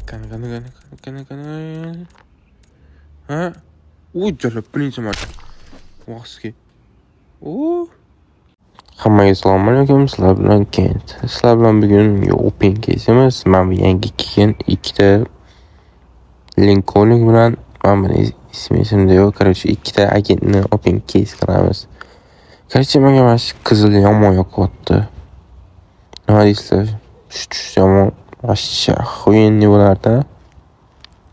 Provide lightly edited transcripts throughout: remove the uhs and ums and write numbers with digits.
Qani, qani, qani, qani, qani. Ha? U jalab birinchi marta. Voski. U. Hammaga assalomu alaykum. Sizlar bilan Kent. Sizlar bilan bugun open case emas, mana bu yangi kelgan ikkita Lincoln bilan, mana buni ismi esimda yo'q. Короче, ikkita agentni open case qilamiz. Короче, menga mana shu qizil yomon yoqyapti. Nima deysizlar? Shu tus yomon, вообще охуенный bo'lardi.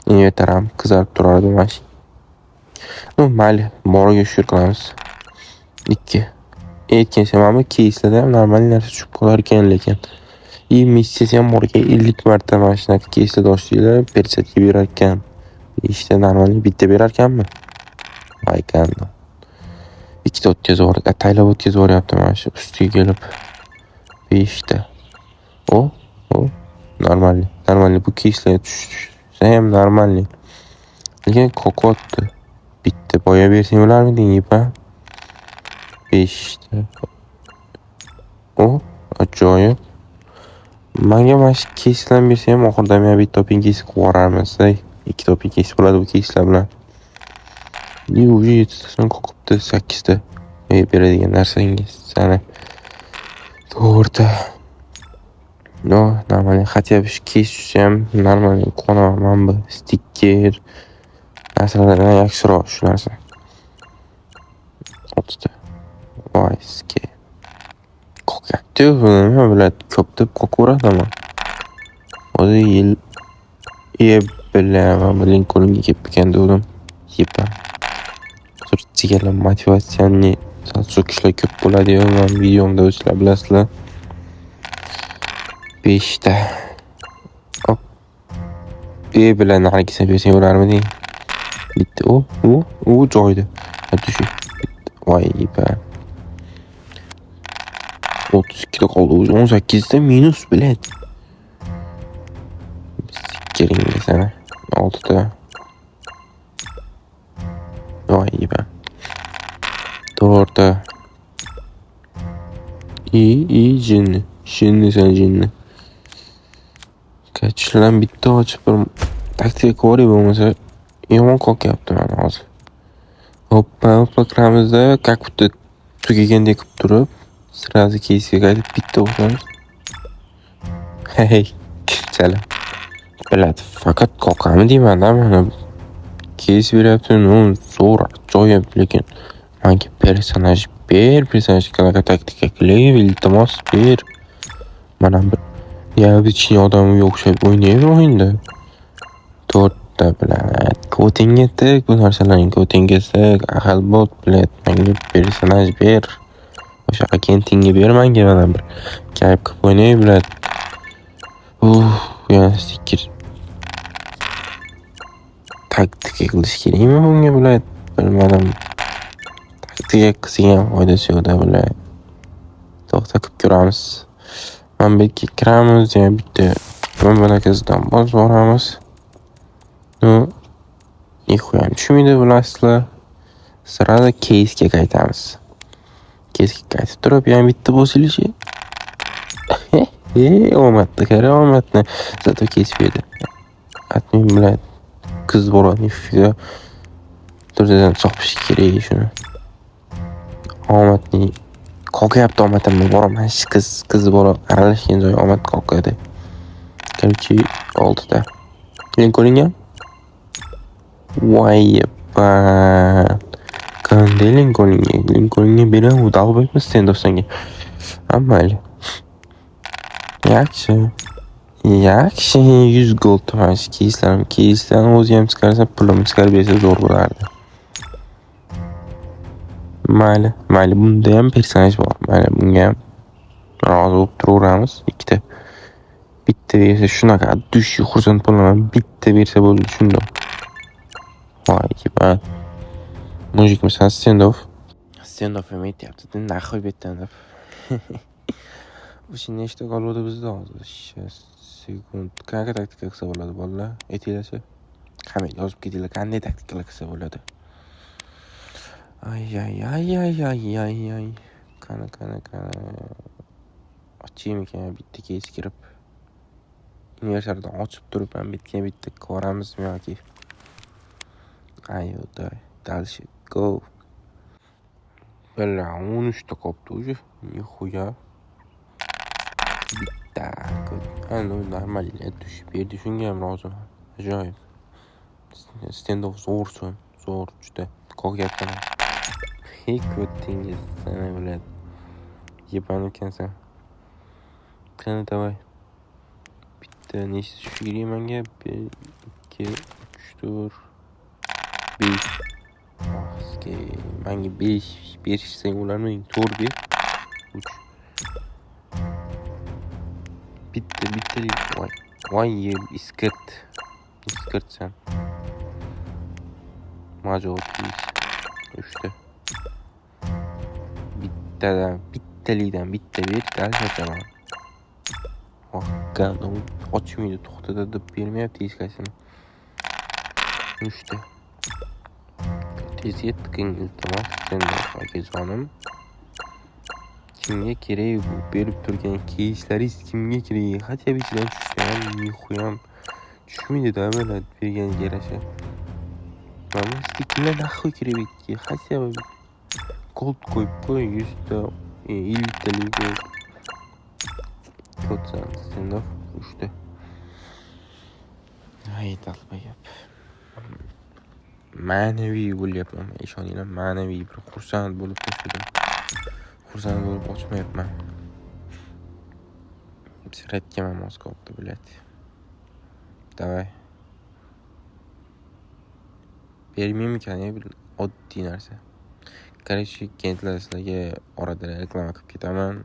Inventar ham qizarib turardi mana shu. Ну, mayli, boriga shukur qilamiz. Ikki. Aytgancha, mana bu keyslarda ham normal narsa tushib qolar ekan lekin. И missiyasi ham bor ekan, 50 marta mana shunaqa keyslarda ochdinglar, перчатка berar ekan. Beshta нормальный bitta berar ekanmi? Voy kanda. Ikkita o'tkazib yubordi, ataylab o'tkazib yuboryapti mana shu ustiga kelib. Beshta. O, o, нормальный, нормальный, bu keyslarga tushsa ham нормальный. Lekin qoqyapti. Bitta boya bersang bo'larmiding, yepa? Beshta. O, ajoyib. Manga mana shu keyslarni bersa ham, oxirida ham bitta open case qilib yuborarmiz. Ikkita open case bo'ladi bu keyslar bilan. И уже yettitasini qoqibdi, sakkizta. Ey, beradigan narsangiz sani. To'rtta. Но, нормально. Хотя бы shu keys tushsa ham нормально quvonaman. Mana bu stiker narsalardan yaxshiroq shu narsa. Oltita. Voy, ske. Qoqyapti-yu, nima biladi, ko'p deb qoqaveradimi? Hozir yil. E, бля, mana bu Lincolnga kelib ekan degandim. Yepa. Hozir jigarlar motivatsiyani sal so'kishlar ko'p bo'ladi-yu, man videomda o'zinglar bilasizlar. Beshta. Hop. E, bilan narigisini bersang bo'larmiding? Bitta. U, u, u joyida. Xuddi shu. Voy, yepa. 32 ta qoldi o'zi. 18 ta minus, блядь. Sikkiringga sani. Oltita. Voy, yepa. To'rtta. И jinni. Jinni sen, jinni. Shulardan bitta ochib bir taktika ko'ray, bo'lmasa yomon qoqyapti mani hozir. Hoppa, hoppa kiramizda, как будто tugagandek qilib turib, сразу keysga qaytib bitta o'qitamiz. Hey, chala. Блядь, faqat qoqami deyman-da mana. Keys beryapti, ну, zo'r, ajoyib, lekin manga personaj ber, personaj, qanaqa taktika qilay, iltimos, ber. Mana bir необычный odamga o'xshab o'ynaymi o'yinda. To'rtta, блядь, ko'tingga tik bu narsalarni, ko'tingga tik, ahil bot, блядь, menga personaj ber. O'sha agentingga ber manga, mana bir kayf qilib o'ynay, блядь. Uf, yana stiker. Taktika qilish kerakmi bunga, блядь? Bilmadim. Taktika qilsang ham foydasi yo'q-da, блядь. To'xta, qilib ko'ramiz. Mana bu yerga kiramiz, yana bitta mana bunaqasidan bosib yuboramiz. Ну, нихуя tushmaydi, bilasizlar. Сразу keysga qaytamiz. Keysga qaytib turib, yana bitta bosilishi. E, omadni qara, omadni. Зато keys berdi. Admin, блядь, qiz bola, нифига. To'rttadan chopish kerak shuni. Omadni qoqyapti, omadimni bor, mana shu qiz bola aralashgan joyi omad qoqadi. Короче, oltita. Lincolnga. Voy, yepa. Qanday Lincolnga? Lincolnga beraman, долбоёб misan sen do'stingga? Ha, mayli. Yaxshi. Yaxshi, 100 gold mana shu keyslarim. Keyslarni o'zi ham chiqarsa, pulimni chiqarib bersa zo'r bo'lardi. Mayli, mayli, bunda ham personaj bor. Mayli, bunga ham rozi bo'lib turaveramiz. Ikkita. Bitta bersa shunaqa от души xursand bo'laman. Bitta bersa bo'ldi shundoq. Voy, yepa. Мужик misan, Standoff? Standoff ham aytyapti, нахуй bu yerdan deb. O'sha nechta qoluvdi bizda hozir? Сейчас, sekund. Qanaqa taktika qilsa bo'ladi, bolalar? Aytinglarchi. Qamay yozib ketinglar, qanday taktikalar qilsa bo'ladi? Ay ay ay ay ay ay ay. Qani, qani, qani. Ochaymikan bitta keys kirib? Universaldan ochib turib ham bitgan bitta ko'ramizmi yoki? Ayo, дальше go. Бля, 13 ta qolibdi уже. Нихуя. Bitta. Ну, нормально tushib berdi. Shunga ham roziman. Ajoyib. Standoff zo'rsan. Zo'r juda. Qo'rqyapman. Hey, ko'tingiz sana, блядь. Ебан ekansan. Qani, давай. Bitta nechta tushishi kerak menga? 1, 2, 3, 4, 5. Sizga menga 5 berishsang bo'larmiding? 4 ber. 3. Bitta, bittalik. Voy. Voy, iskirt. Iskirtsan. Major 3 ta. Bittadan, bittalikdan bitta ber, дальше ochaman. Voh, гандон ochmaydi, to'xtada deb bermayapti hech qaysini. 3 ta. Tez yetqin, iltimos, Standoff akajonim. Kimga kerak bu berib turgan keyishlaringiz, kimga kerak? Хотя бы ichidan tushsa ham, нихуя tushmaydi-da, блядь, berganiga yarasha. Mana stikerlar нахуй kerak bu yerga? Хотя бы gold qo'yib qo'y, 100 ta, 50 talik gold. Ko'tsan, Standoff 3 ta. Ay, долбоёб. Ma'naviy bo'lyapman, ishoninglar, ma'naviy bir xursand bo'lib tashladim. Xursand bo'lib ochmayapman. Сиратga ham oz qolibdi, блядь. Давай. Bermaymikan bir oddiy narsa. Короче, kentlar, sizlarga orada reklama qilib ketaman.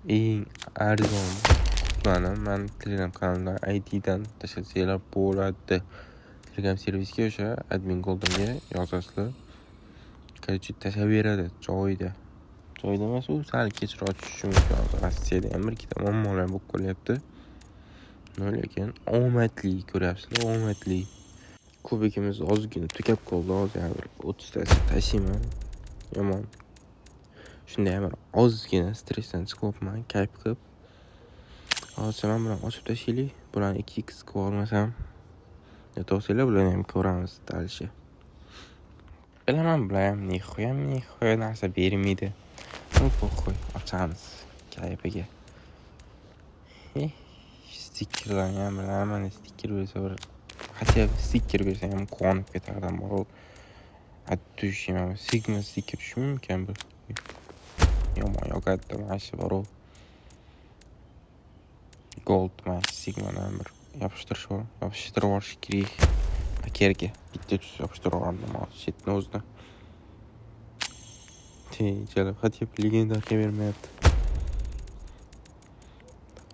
Eng arzon qutlarni man Telegram kanalimdan IDdan tashlasanglar bo'ladi. Telegram servisga, o'sha admin Goldenga yozasizlar. Короче, tashlab beradi joyida. Joyida emas, u sal kechroq tushishi mumkin. Hozir Rossiyada ham bir ikkita muammolar bo'lib qolyapti. Но, lekin omadli ko'ryapsizlar, omadli. Kubikimiz ozgina tugab qoldi. Hozir yana bir 30 tacha tashiyman. Yomon. Shunda ham bir ozgina stressdan chiqyapman, kayf qilib. Hozircha mana bularni ochib tashlaylik. Bularni 2x qilib olmasam, to'g'risinglar, bularni ham ko'ramiz дальше. Bilaman, bular ham нихуя, нихуя narsa bermaydi. Ну, похуй, ochamiz kayfiga. Eh, stikerlarni ham bilaman, stiker bersa bir, хотя бы stiker bersa ham quvonib ketardim, borov. От души mana Sigma stiker tushmaymikan bu? Yomon yoqadi mana shu, borov. Gold mana Sigmani bir yopishtirib yuborish kerak. Pakerga bitta tus yopishtirib yubordim hozir chetni o'zida. Jalab, хотя бы легендарка bermayapti.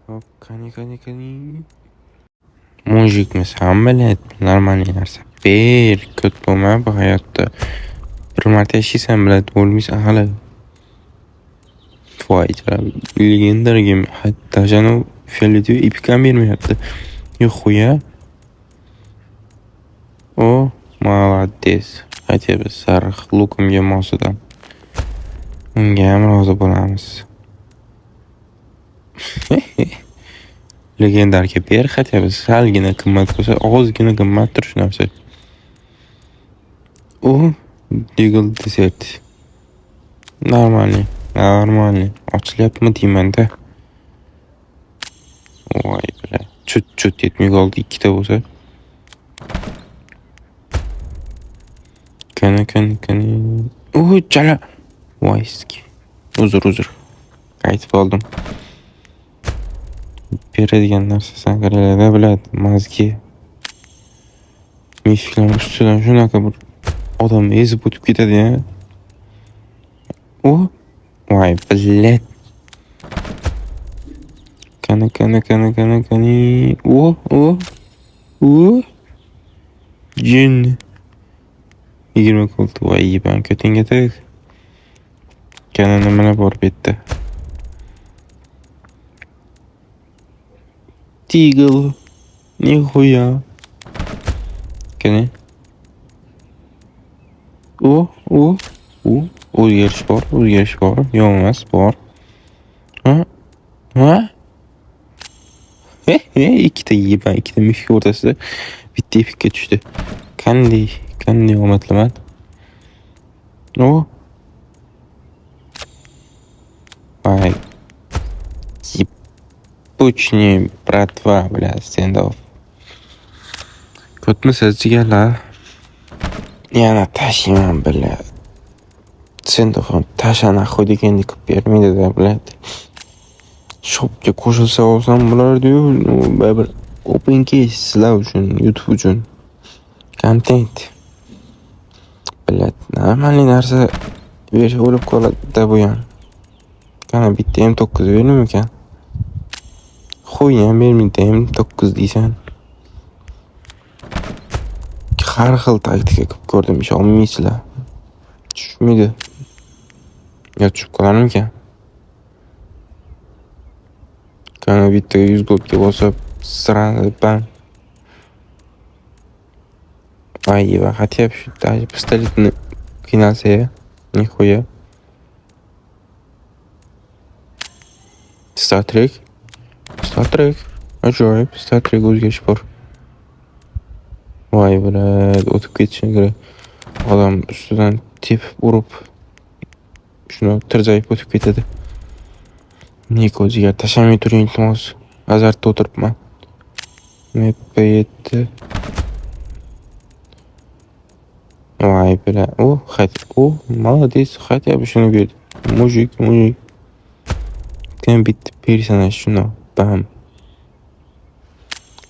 Hop, qani, qani, qani. Мужик misan, блядь, нормальный narsa ber, ko't bo'lma bu hayotda. Bir marta yashaysan, блядь, o'lmaysan hali. Voy, jalab, легендарка даже anavi фиолетовый эпик ham bermayapti. Нихуя. O, молодец. Хотя бы sariq lukimga mosidan. Unga ham rozi bo'lamiz. Легендарка ber хотя бы, salgina qimmat bo'lsa, ozgina qimmatdir shu narsa. U Deagle Desert. Нормальный, нормальный. Ochilyaptimi deyman-da. Voy, бля. Чуть-чуть yetmay qoldi, ikkita bo'lsa. Qani, qani, qani. U chala. Voy, ski. Uzr, uzr. Qaytib oldim. Beradigan narsasini qaranglar, блядь, мозги. Miflar ustidan shunaqa bir odamni ezib o'tib ketadi, ya. O, voy, блядь. Qani, qani, qani, qani, qani. O, o. O. Jin. 20 gold. Voy, ебан ko'tingga tiq. Qani, nimalar bor bu yerda? Deagle. Нихуя. Qani. O, o, o. O'zgarish bor, o'zgarish bor. Yo'q emas, bor. Ha? Ha? Ikkita yeban, ikkita mifik o'rtasida bitta epikka tushdi. Qanday omadliman. O. Voy. Ебучный братва, бля, Standoff. Ko'tmisiz jigarlar? Yana tashiyman, бля. Standoff ham tasha нахуй degandek qilib bermaydi-da, блядь. Shopga qo'shilsa olsam bo'lardi-yu, baribir open case sizlar uchun, YouTube uchun. Kontent. Блядь, нормальный narsa bersa o'lib qoladi-da bu ham. Qani bitta M9 bermaymikan? Xuy ham bermaydi M9 deysan. Har xil taktika qilib ko'rdim, ishonmaysizlar. Tushmaydi. Yo tushib qolarmikan? Qani bitta 100 goldga bosib, сразу bam. Voy, va хотя бы shu даже pistoletni qiynalsa-ya, нихуя. Star Trek. Star Trek. Ajoyib, Star Trek o'zgarish bor. Voy, блядь, o'tib ketishini kerak. Odam ustidan tepib urib, shuni tirzayib o'tib ketadi. Niko jigar tashlamay turing iltimos. Azartda o'tiribman. MP7. Voy, бля. O, хотя, o, молодец, хотя бы shuni berdi. Мужик, мужик. Keyin bitta personaj shuni bam.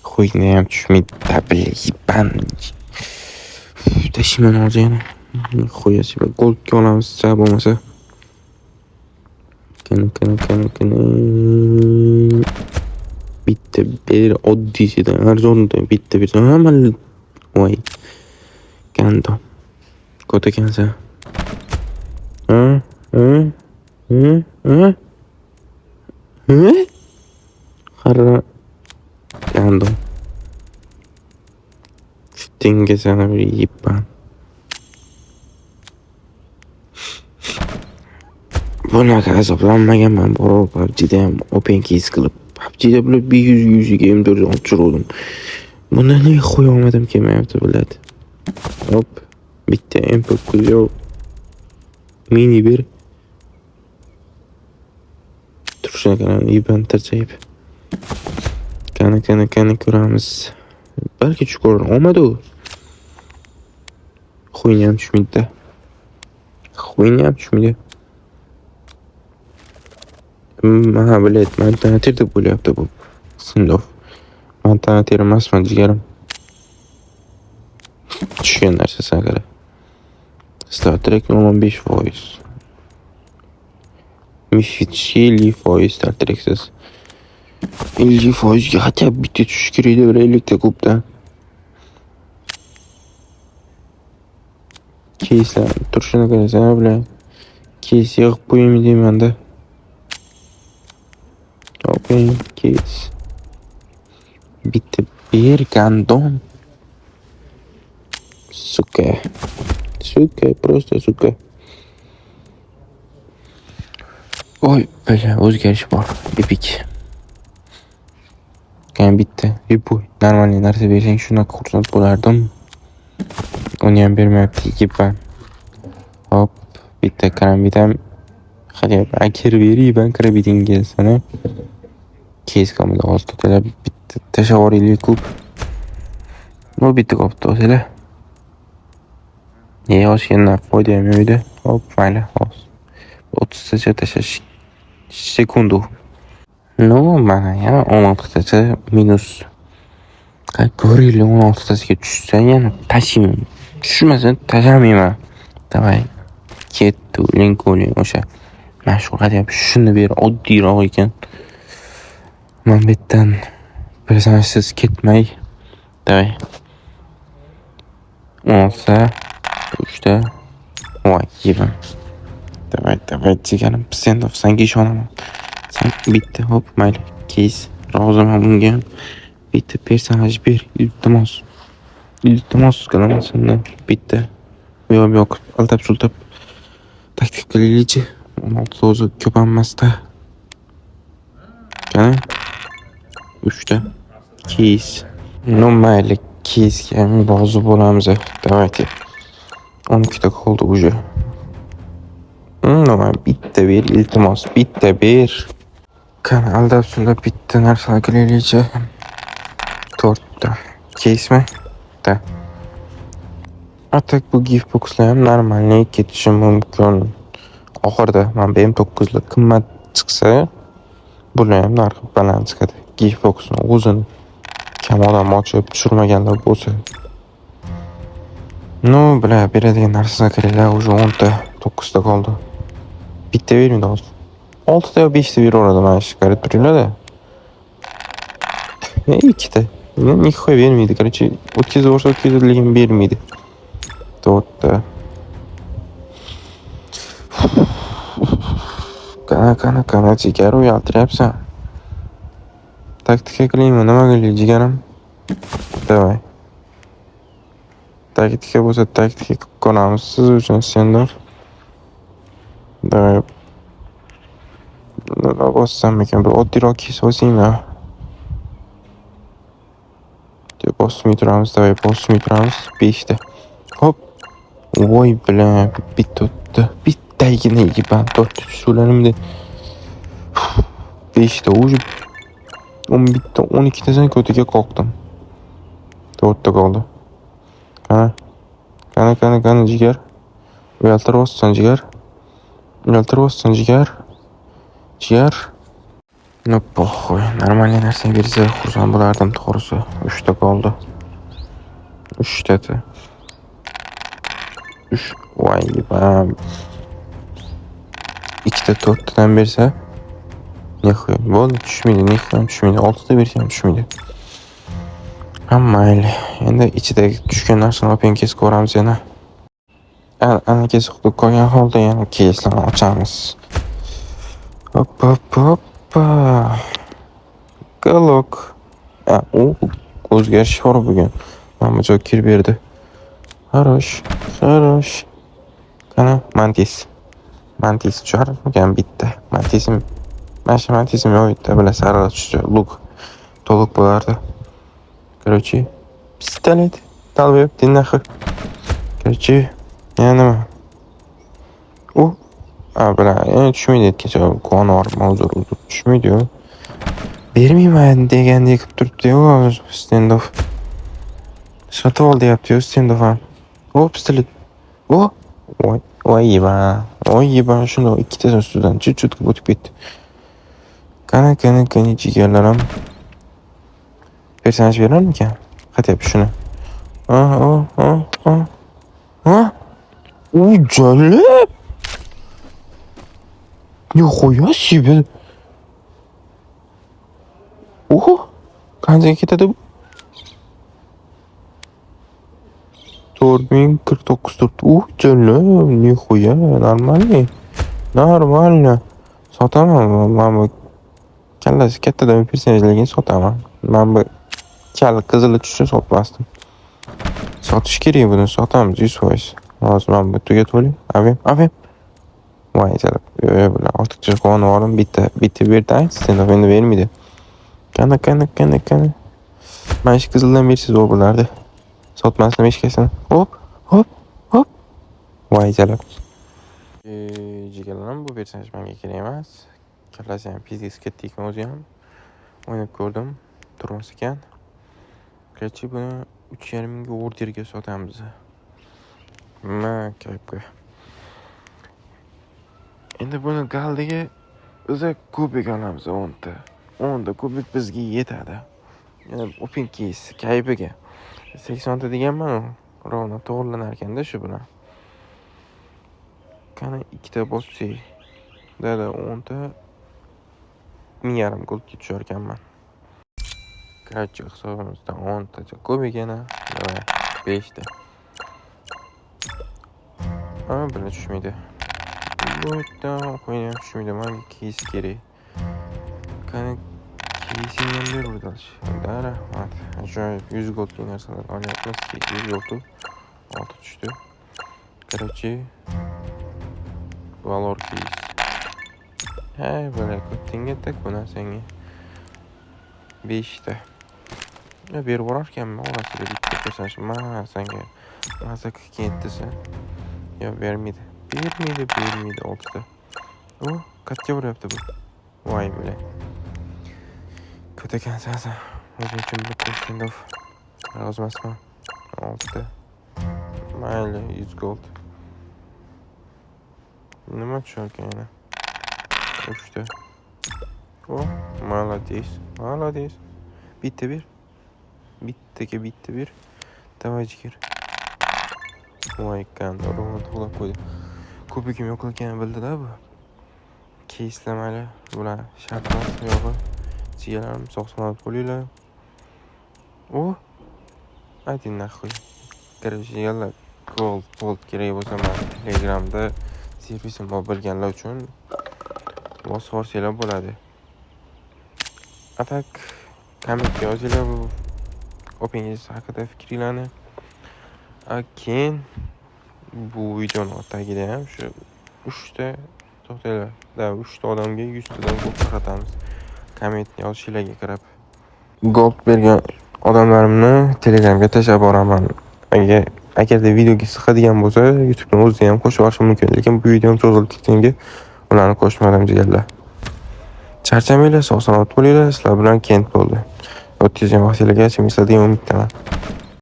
Хуйня ham tushmaydi. Да, бля, ебан. Tashiyman hozir yana. Нихуя себе. Goldga olamiz, bo'lmasa. Qani, qani, qani, qani. Bitta ber oddiysidan arzondan bitta bersa hamma. Voy. Gandon. Ko't ekansan. Ha? Ha? Ha? Ha? Ha? Harra. Gandon. Tenga sana bir yebban. Bunaqa azoblanmaganman biror PUBG'da ham open case qilib. PUBG'da bular 500 ga M4 olib tushiruvdim. Bunda nega qo'ya olmadim kelmayapti, блядь. Hop, bitta M9 yo'q. Mini ber. Turishini qarang, yeban tirjayib. Qani, qani, qani ko'ramiz. Balki tushib ko'rar. Olmadi u. Хуйня ham tushmaydi-da. Хуйня ham tushmaydi. Mana, блядь, Montana deb o'ylayapti bu. Sindof. Montana emasman, jigarim. Tushgan narsasini qara. Star Trek 0.5%. Mifik 50% Star Treksiz. 50% ga хотя бы bitta tushishi kerak edi bir 50 ta kubdan. Keyslar turishini qarasang, bilan. Keys yig'ib qo'yaymi deyman-da. Open case. Bitta ber gandon. Сука. Сука, просто сука. Oy, бля, o'zgarish bor. Epic. Qani bitta любой нормальный narsa bersang shunaqa xursand bo'lardim. Uni ham bermayapti, yeban. Hop, bitta karambit ham хотя бы akir berayman karabitingga sana. Case qolmadi hozir to'talab bitta tashlab yuboraylik ko'p. Bu bitta qolibdi o'zinglar. Ne oshgandan foyda ham yo'q edi. Hop, mayli, hozir. 30 tacha tashlash sekundu. Ну, mana yana 16 tacha minus. Ko'ringlar 16 tasiga tushsa yana tashiyman. Tushmasa tashlamayman. Давай. Ketdi, Lincoln o'sha. Mashhur хотя бы shuni ber, oddiyroq ekan. Mana bu yerdan personajsiz ketmay. Давай. 16 ta, 3 ta. Voy, yeman. Давай, давай, jigarim, Standoff, sanga ishonaman. Sen bitta, hop, mayli, case. Roziman bunga ham. Bitta personaj ber, iltimos. Iltimos qilaman sendan. Bitta. U yoq bu yoq aldab sultab taktik qilaylikchi. 16 ta o'zi ko'p emas-da. Qani? Uchta кейс. Ну mayli, кейs ga ham rozi bo'lamiz. Давайте. 12 ta qoldi уже. Ну, bitta ber, iltimos, bitta ber. Qani, aldab suldab bitta narsalar qilaylikchi. To'rtta. Кейс mi? Да. А так bu gift boxlar ham нормальный ketishi mumkin. Oxirida mana bu M9 lar qimmat chiqsa, bular ham narxi baland chiqadi. Gift boxni o'zini kam odam ochib tushirmaganlar bo'lsa. Ну, бля, beradigan narsasini qaranglar, уже 10 ta, 9 ta qoldi. Bitta bermaydi hozir. 6 ta yo 5 ta beraveradi mana shu, qarab turinglar-da. Ikkita. Нихуя bermaydi. Короче, o'tkazib yuborsa o'tkazadi, lekin bermaydi. To'rtta. Qani, qani, qani, jigar, uyaltiryapsan. Taktika qilaymi? Nima qilay, jigarim? Давай. Taktika bo'lsa, taktika qilib ko'ramiz siz uchun, Sendor. Давай. Nima bossam ekan? Bir oddiyroq кейс bosaymi? Deb bosmay turamiz, давай, bosmay turamiz. 5 ta. Hop. Voy, бля, bitta o'tdi. Bittagina yegan to'rtta tushuvlarimda. 5 ta уже 11 ta, 12 tasini ko'tiga qoqdim. To'rtta qoldi. Qani? Qani, qani, qani, jigar? Uyaltiryapsan, jigar. Uyaltiryapsan, jigar. Jigar. Ну похуй. Нормальный narsa bersa xursand bo'lardim, to'g'risi. Uchta qoldi. Uchtata. Uch. Voy, bam. Ikkita to'rttadan bersa, нихуя. Bo'ldi, tushmaydi, нихуя tushmaydi. Oltita bersa ham tushmaydi. Ha, mayli. Endi ichidagi tushgan narsani open case ko'ramiz yana. Ana кейс qilib qolgan holda yana кейs larni ochamiz. Hop, hop, hoppa. Glock. A, u o'zgarish bor bugun. Mana bu Joker berdi. Хорош, хорош. Qani, Mantis. Mantis tusharmikan bitta? Mantisim, mana shu Mantisim yo'q edi, bilan sariq tushdi. Лук to'liq bo'lardi. Короче, pistolet. Долбоёб, ты нахуй. Короче, yana nima? U a, бля, yana tushmaydi aytgancha quvonib, uzr, uzr, tushmaydi-yu. Bermayman degandek qilib turibdi-yu hozir Standoff. Sotib ol deyapti-yu Standoff ham. O, pistolet. O! Voy, voy ебан. Voy ебан, shundoq ikkitasini ustidan chut-chut qilib o'tib ketdi. Qani, qani, qani, jigarlarim. Personaj berarmikan? Хотя бы shuni. A, o, o, o. Ha? U jalab! Нихуя себе! Oho! Qanchaga ketadi bu? 4049 turibdi. U jalab, нихуя, нормальный. Нормально. Sotaman mana bu kallasi kattadan personajlarga sotaman. Mana bu kal qizili tushsa, sotmasdim. Sotish kerak buni, sotamiz 100%. Hozir mana bu tugatib oling. Avem, avem. Voy jalab. Yo'q, yo'q, bular ortiqcha quvonib yubordim. Bitta, bitta berdi, aytdi, endi bermaydi. Qani, qani, qani, qani. Mana shu qizildan bersa zo'r bo'lardi. Sotmasdim hech qaysini. Hop, hop, hop. Voy jalab. Jigarlarim, bu personaj menga kerak emas. Kallasi ham пиздец katta ekan o'zi ham. O'ynab ko'rdim, turmas ekan. Короче, buni 3,5 mingga orderga sotamiz. Ma, kayfga. Endi buni galdiga biza кубик olamiz 10 ta. 10 ta кубик bizga yetadi. Yana open case kayfiga. 80 ta deganman-u, ровно to'g'rilanar ekanda shu bilan. Qani, ikkita bossak. Да, 10 ta 1500 goldga tushar ekanman. Короче, hisobimizda 10 tacha кубик yana. Давай, 5 ta. A, bular tushmaydi. Bu yerdan qo'yni ham tushmaydi. Menga кейс kerak. Qani, кейс ingdan ber дальше. Да, rahmat. Ajoyib, 100 goldlik narsalar olyapmiz. 100 gold 6 tushdi. Короче, Valor кейс. Hay, бля, ko'tingga tak bu narsangga. Beshta. Yo, berib yuborarkanman orasida bitta personaj. Ma sanga maza qilib desa. Yo, bermaydi. Bermaydi, bermaydi oltita. O, qayerga boryapti bu? Voy бля. Ko't ekansan sen. O'zing uchun bilib qo'y. Rozi emasman. Oltita. Mayli, 100 gold. Nima tusharkan yana? Uchta. O, молодец, молодец. Bitta ber. Bittaga bitta ber. Давай, jigar. Voy, qanday urug'ini to'g'lab qo'ydi. Ko'pigim yo'qligini bildi-da bu. Keyslar mayli, bular shart emas yo'g'i. Jigarlarim, sog' salomat bo'linglar. O! Один нахуй. Короче, jigarlar, gold, gold kerak bo'lsa, man Telegramda servisim bor, bilganlar uchun bosib yuborsanglar bo'ladi. А так, kommentga yozinglar bu opingiz haqida fikringlarni. A keyin bu videoni tagida ham shu uchta, to'xtanglar, да, uchta odamga 100 tadan gold tarqatamiz. Kommentni yozishinglarga qarab. Gold bergan odamlarimni Telegramga tashlab boraman. Agar agarda videoga sig'adigan bo'lsa, YouTube'ni o'zida ham qo'shib yuborishim mumkin, lekin bu videom cho'zilib ketganga ularni qo'shmadim, jigarlar. Charchamanglar, sog' salomat bo'linglar. Sizlar bilan Kent bo'ldi. O'tkazgan vaqtinglarga chimishlar degan umiddaman.